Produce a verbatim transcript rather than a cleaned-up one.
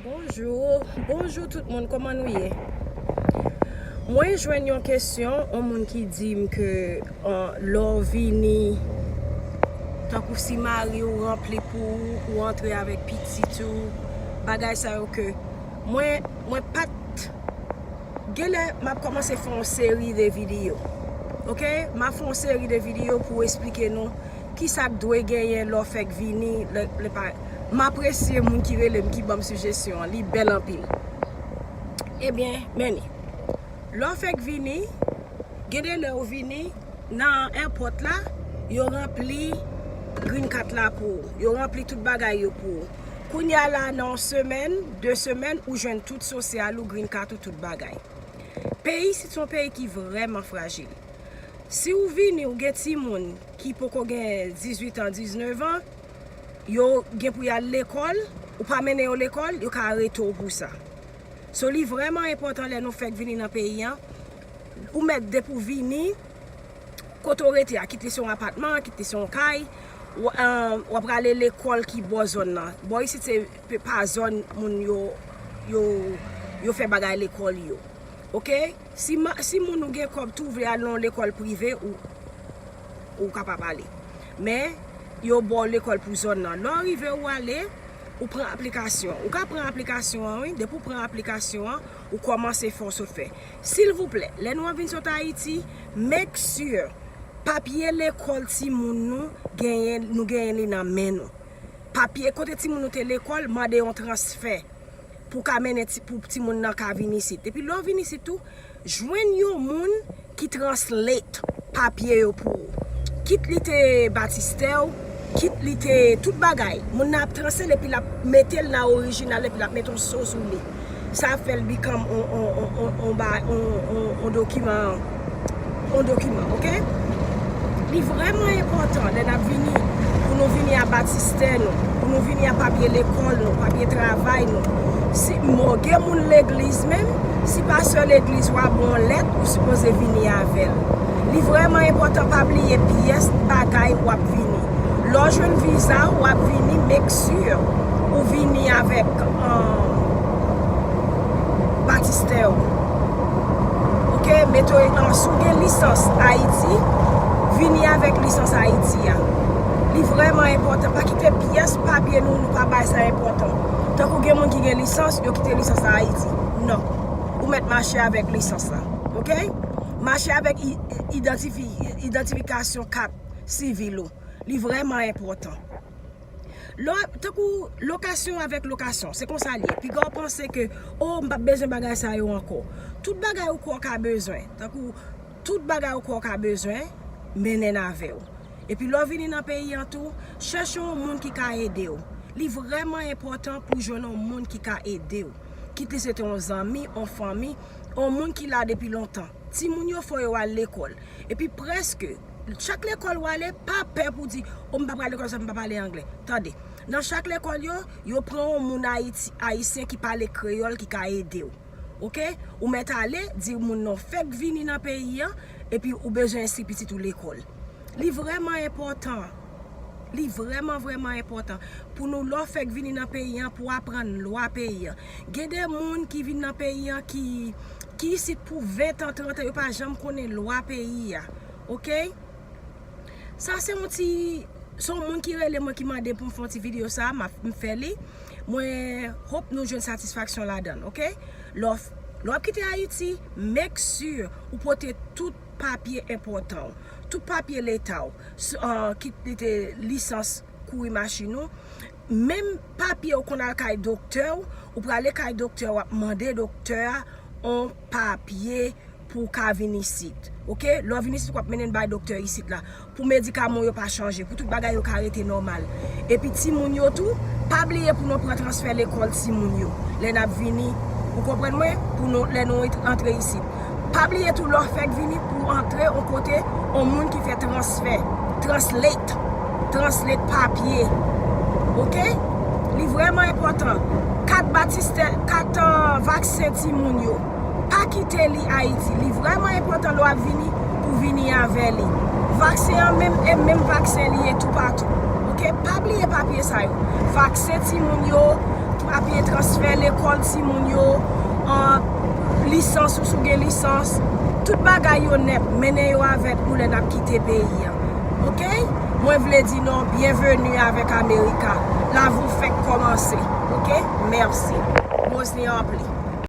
Bonjou, bonjou tout moun, kòman nou ye? Mwen jwenn yon kesyon, yon moun ki di m ke, uh, lè w vini, tankou si mari w ranpli pou ou, ou antre avèk pitit ou, bagay sa yo ke mwen, mwen pa t, genlè m ap kòmanse fè yon seri de videyo. Oke? M ap fè yon seri de videyo pou esplike nou kisa k dwe genyen lè w fèk vini, lè, lè pa, m apresye moun ki rele m, ki ban m sijesyon an, li bèl anpil. Ebyen, men ni. Lè w fèk vini, gen de lè w vini, nan èpòt la, yo ranpli green card la pou ou. Yo ranpli tout bagay yo pou ou. Kounye a la, nan yon semèn, de semèn, ou jwenn tout sosyal ou, green card ou, tout bagay. Peyi isit se yon peyi ki vrèman frajil. Si w vini, ou gen timoun ki poko gen dizuit an, diznèf an, yo gen pou y al lekòl, ou pa mennen yo lekòl, yo ka arete w pou sa. So, li vrèman enpòtan lè nou fèk vini nan peyi an, ou mèt depi w vini, kote w rete a, kit li se yon apatman, kit li se yon kay, w, um, w ap prale lekòl ki bò zòn nan. Bò isit se pe-, pa zòn moun yo, yo, yo fè bagay lekòl yo. Oke? Si ma-, si moun ou gen kòb tou vle al nan yon lekòl prive, ou, ou kapab ale. Men, yo ba w lekòl pou zòn nan. Lè w rive, ou ale, ou pran aplikasyon. Ou ka pran aplikasyon an, wi. Depi w pran aplikasyon an, ou kòmanse fè w sot fè. Silvouplè, lè nou ap vin sot Ayiti, make sure papye lekòl timoun nou genyen, nou genyen li nan men nou. Papye kote timoun nou te lekòl, mande yon transfè pou ka mennen ti, pou timoun nan ka vin isit. Epi lè w vin isit tou, jwenn yon moun ki translate papye yo pou ou. Kit li te batistè w, kit li te tout bagay. Moun nan ap translate epi l ap mete l nan orijinal epi l ap mete yon soz ou li. Sa ap fè l become on, on, on, on, on ba-, on, on, on dokiman, on dokiman, oke? Li vrèman enpòtan lè n ap vini, pou nou vini a batistè nou, pou nou vini a papye lekòl nou, papye travay nou. Si, bon, gen moun legliz menm, si pastè legliz ou a ba w yon lèt, ou sipoze vini avè l. Li vrèman enpòtan, pa bliye pyès bagay w ap vini. Lè w jwenn viza, w ap vini, make sure ou vini avèk, um, batistè w. Oke, mete, um, si w gen lisans Ayiti, vini avèk lisans Ayiti a. Li vrèman enpòtan. Pa kite pyès papye nou, nou pa bay sa enpòtan. Tankou gen moun ki gen lisans, yo kite lisans la Ayiti. Non. Ou mèt mache avèk lisans la. Oke? Mache avèk i-, idantifi-, idantifikasyon kat sivil ou. Li vrèman enpòtan. Lè w ap, tankou lokasyon avèk lokasyon, se konsa l ye. Piga w panse ke, o, m p ap bezwen bagay sa yo ankò. Tout bagay ou kwè w ka bezwen, tankou tout bagay ou kwè w ka bezwen, mennen n avè w. Epi lè w vini nan peyi an tou, chèche yon moun ki ka ede w. Li vrèman enpòtan pou w jwenn yon moun ki ka ede w. Kit li se te yon zanmi, yon fanmi, yon moun ki la depi lontan. Timoun yo fò yo al lekòl. Epi prèske chak lekòl w ale, pa pè pou di, o, m pa pral lekòl sa, m pa pale anglè. Tande, nan chak lekòl yo, yo pran yon moun Ayiti, ayisyen ki pale kreyòl ki ka ede w. Oke? Ou mèt ale, di moun nan w fèk vini nan peyi an, epi ou bezwen enskri pitit ou lekòl. Li vrèman enpòtan. Li vrèman, vrèman enpòtan pou nou, lè w fèk vini nan peyi an, pou w aprann lwa peyi an. Gen de moun ki vin nan peyi an ki, ki isit pou ven tan, trant an, yo pa janm konnen lwa peyi a. Oke? Sa se yon ti, se yon moun ki rele mwen, ki mande pou m fè yon ti videyo sa, m ap, m fè li. Mwen hope nou jwenn satisfaksyon ladan l, oke? Lè w, lè w ap kite Ayiti, make sure ou pote tout papye enpòtan w, tout papye leta w, s-, ah, kit li te lisans kouri machin ou, menm papye ou konn al kay doktè w, ou prale kay doktè w, w ap mande doktè a on papye pou w ka vin isit. Oke? Lè w vin isit, w ap mennen l bay doktè isit la. Pou medikaman w yo pa chanje, pou tout bagay yo ka rete nòmal. Epi timoun yo tou, pa bliye pou nou pran transfè lekòl timoun yo. Lè n ap vini, ou konprann mwen? Pou nou, lè nou ant-, antre isit. Pa bliye tou, lè w fèk vini, pou w antre yon kote, yon moun ki fè transfè, translate, translate papye. Oke? Li vrèman enpòtan. Kat batistè, kat, ah, vaksen timoun yo. Pa kite li Ayiti. Li vrèman enpòtan lè w ap vini pou vini avè li. Vaksen an menm, e menm vaksen li ye toupatou. Oke? Pa bliye papye sa yo. Vaksen timoun yo, papye transfè lekòl. lekòl timoun yo, an, lisans ou si w gen lisans, tout bagay yo nèt, mennen yo avèk nou lè n ap kite peyi a. Oke? Mwen vle di nou byenveni avèk Amerika. Lavi w fèk kòmanse. Oke? Mèsi. Roseline Harpley.